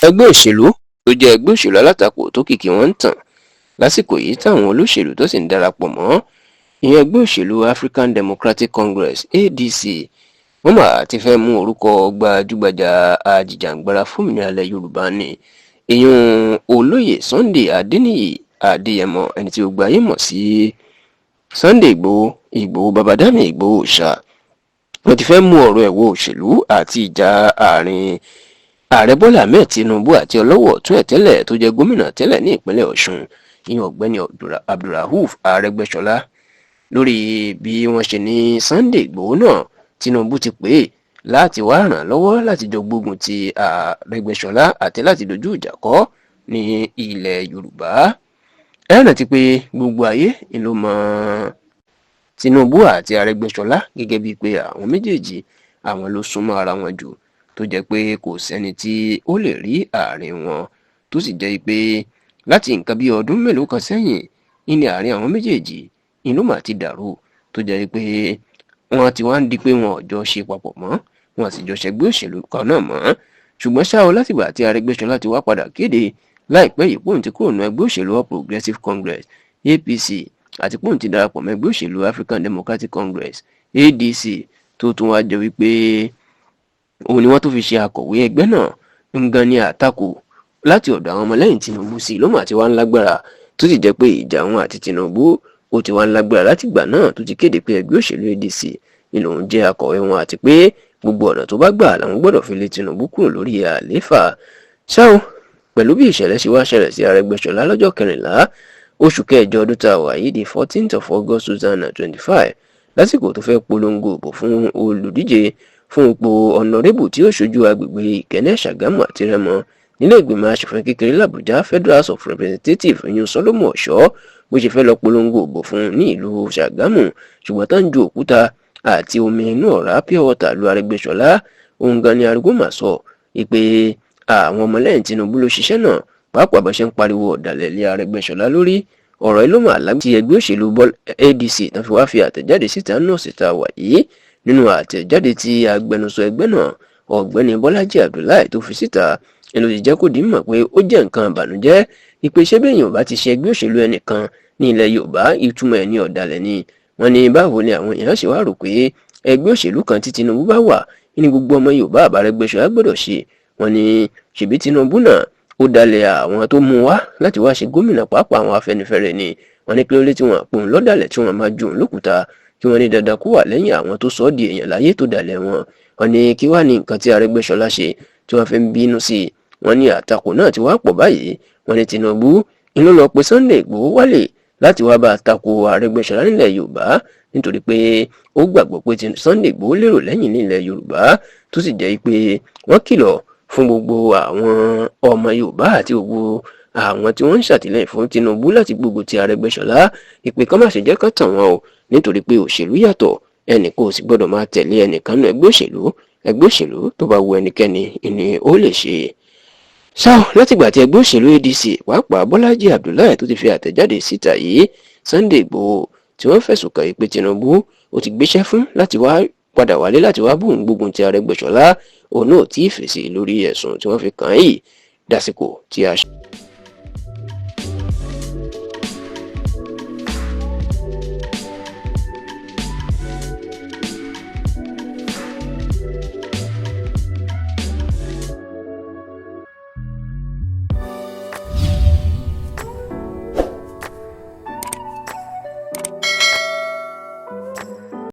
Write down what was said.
Ẹgbẹ́ òṣèlú tó jẹ́ ẹgbẹ́ òṣèlú alátakò tó kìkì wọn ń tàn lásìkò yìí, táwọn olóṣèlú tó sì ń darapọ̀ mọ́ ìyẹn, ẹgbẹ́ òṣèlú African Democratic Congress, ADC, wọ́n mà ti fẹ́ mú orúkọ gbajúgbajà ajìjàǹgbara fúnmìnira ilẹ̀ Yorùbá ní ìyún Olóyè Sunday Adéníyì Adéyẹmọ, ẹni tí gbogbo ayé mọ̀ sí Sunday Ìgbòho, Ìgbòho Babadami, Ìgbòho ṣá. Wọ́n ti fẹ́ mú ọ̀rọ̀ ẹ̀wọ̀ òṣèlú àti ìjà àárín Ààrẹ Bọ́lá Ahmed Tinubu àti ọlọ́wọ́ ọ̀tún ẹ̀ tẹ́lẹ̀ tó jẹ́ gómìnà tẹ́lẹ̀ ní ìpínlẹ̀ Ọ̀ṣun, ìyẹn Ọ̀gbẹ́ni Abdulrauf Arẹ́gbẹ́ṣọlá, lórí bí wọ́n ṣe ní Sunday Ìgbòho náà Tinubu ti pè é láti wá ràn lọ́wọ́ láti jọ gbógun ti Arẹ́gbẹ́ṣọlá àti láti dojú ìjà kọ ní ilẹ̀ Yorùbá. Ẹ rántí pé gbogbo ayé ló mọ Tinubu àti Arẹ́gbẹ́ṣọlá gẹ́gẹ́ bíi pé àwọn méjèèjì, àwọn ló súnmọ́ ara wọn jù, tó jẹ́ pé kò sẹ́ni tí ó lè rí àárín wọn, tó sì jẹ́ pé láti nǹkan bíi ọdún mélòó kan sẹ́yìn ní àárín àwọn méjèèjì inú mà ti dàrú, tó jẹ́ pé wọ́n ti wá ń di pé wọn ò jọ ṣe papọ̀ mọ́, wọn sì jọ ṣẹgbẹ́ òṣèlú kan náà mọ́. Ṣùgbọ́n ṣá o, látìgbà tí Arẹ́gbẹ́ṣọlá ti wá padà kéde láìpẹ́ yìí pòun ti kúrò ní ẹgbẹ́ òṣèlú All Progressives Congress, APC, àti pòun ti darapọ̀ mọ́ ẹgbẹ́ òṣèlú African Democratic Congress, ADC, tó tún wá jẹ́ wípé òun ni wọ́n tó fi ṣe akọ̀wé ẹgbẹ́ náà ngan ní àtakò láti ọ̀dọ̀ àwọn ọmọlẹ́yìn Tinubu sí ló mà ti wá ń lágbára, tó sì jẹ́ pé ìjà òun àti Tinubu ó ti wá ń lágbára látìgbà náà tó ti kéde pé ẹgbẹ́ òṣèlú ADC ni lòun jẹ́ akọ̀wé wọn, àti pé gbogbo ọ̀nà tó bá gbà làwọn gbọ́dọ̀ fi lé Tinubu kúrò lórí àlééfà. Ṣá o, pẹ̀lú bí ìṣẹ̀lẹ̀ ṣe wá ṣẹlẹ̀ sí Arẹ́gbẹ́ṣọlá lọ́jọ́ 14 oṣù kẹjọ ọdún tá a wà yìí, di 14th of August 2025, lásìkò tó fẹ́ polongo ìbò fún olùdíje fún ipò honourable tí ó ṣojú agbègbè Ìkẹ́nnẹ́, Ṣàgámù àti Rẹ́mọ nílé ìgbìmọ̀ asòfin kékeré làbújá, Federal House of Representatives, ìyún Solomon Ọ̀ṣọ́, bó ṣe fẹ́ lọ polongo ìbò fún ní ìlú Ṣàgámù, ṣùgbọ́n tá ń ju òkúta àti omi inú ọ̀rá pure water lu Arẹ́gbẹ́ṣọlá. Òun gan ni arúgbó mà sọ pé àwọn ọmọlẹ́yìn Tinubu ló ṣiṣẹ́ náà, pàápàá bó ṣe ń pariwo ọ̀dàlẹ̀ lé Arẹ́gbẹ́ṣọlá lórí. Ọ̀rọ̀ yìí ló mà lágbàtí ẹgbẹ́ òṣèlú ADC tán fi wá fi àtẹ̀jáde síta náà síta wà yìí. Nínú àtẹ̀jáde tí agbẹnusọ ẹgbẹ́ náà, Ọ̀gbẹ́ni Bọ́lájí Abdullahi, tó fi síta, ẹnu ti jẹ́ kó di mọ̀ pé ó jẹ́ nǹkan ìbànújẹ́ ìpè ṣé bẹ́ẹ̀ bá ti ṣe ẹgbẹ́ òṣèlú ẹnìkan ní ilẹ̀ Yorùbá, ìtumọ̀ ẹ̀ ní ọ̀dàlẹ̀ ni. Wọ́n ní báwo ni àwọn èèyàn ṣe wá rò pé ẹgbẹ́ òṣèlú kan tí Tinubu bá wà ní gbogbo ọmọ Yorùbá àbárẹ́gbẹ́ṣọlá gbọ́dọ̀ ṣe? Wọ́n ní ṣèbí Tinubu náà ó dalẹ̀ àwọn tó mú wá láti wá ṣe gómìnà, pàápàá àwọn Afẹ́nifẹ́re ni. Wọ́n ní kí ló dé tí wọ́n pòun lọ́dàlẹ̀, tí wọ́n máa ju òun lókùúta, kí wọ́n ní dandan kó wà lẹ́yìn àwọn tó sọ ọ́ di èèyàn láyé tó dalẹ̀ wọn? Wọ́n ní kí wàá ní nǹkan tí Arẹ́gbẹ́ṣọlá ṣe tí wọ́n fi ń bínú sí i? Wọ́n ní àtakò náà ti wá pọ̀ báyìí. Wọ́n ní Tinubu inú lọ pé Sunday Ìgbòho wálé láti wá bá a tako Arẹ́gbẹ́ṣọlá nílẹ̀ Yorùbá, nítorí pé ó gbàgbọ́ pé Sunday Ìgbòho lérò lẹ́yìn nílẹ̀ Yorùbá, tó sì jẹ́ pé wọ́n kìlọ̀ fún gbogbo àwọn ọmọ Yorùbá àti gbogbo àwọn tí wọ́n ń ṣàtìlẹ́yìn fún Tinubu láti gbógun ti Arẹ́gbẹ́ṣọlá, ìpè kan má ṣe jẹ́ kán tàn wọ́n o, nítorí pé òṣèlú yàtọ̀, ẹnì kò sì gbọ́dọ̀ máa tẹ̀lé ẹnìkan nínú ẹgbẹ́ òṣèlú. Ẹgbẹ́ òṣèlú tó bá wu ẹnikẹ́ni ni ó lè ṣe. Ṣá, látìgbà tí ẹgbẹ́ òṣèlú ADC, pàápàá Bọ́lájí Abdullahi, tó ti fi àtẹ̀jáde síta yìí, Sunday Ìgbòho tí wọ́n fẹ̀sùn kàn yìí pé Tinubu ó ti gbéṣẹ́ fún láti wá padà wálé láti wá bóun gbógun ti Arẹ́gbẹ́ṣọlá, òun náà tí ì fèsì lórí ẹ̀sùn tí wọ́n fi kàn án yìí dásìkò tí a ṣe.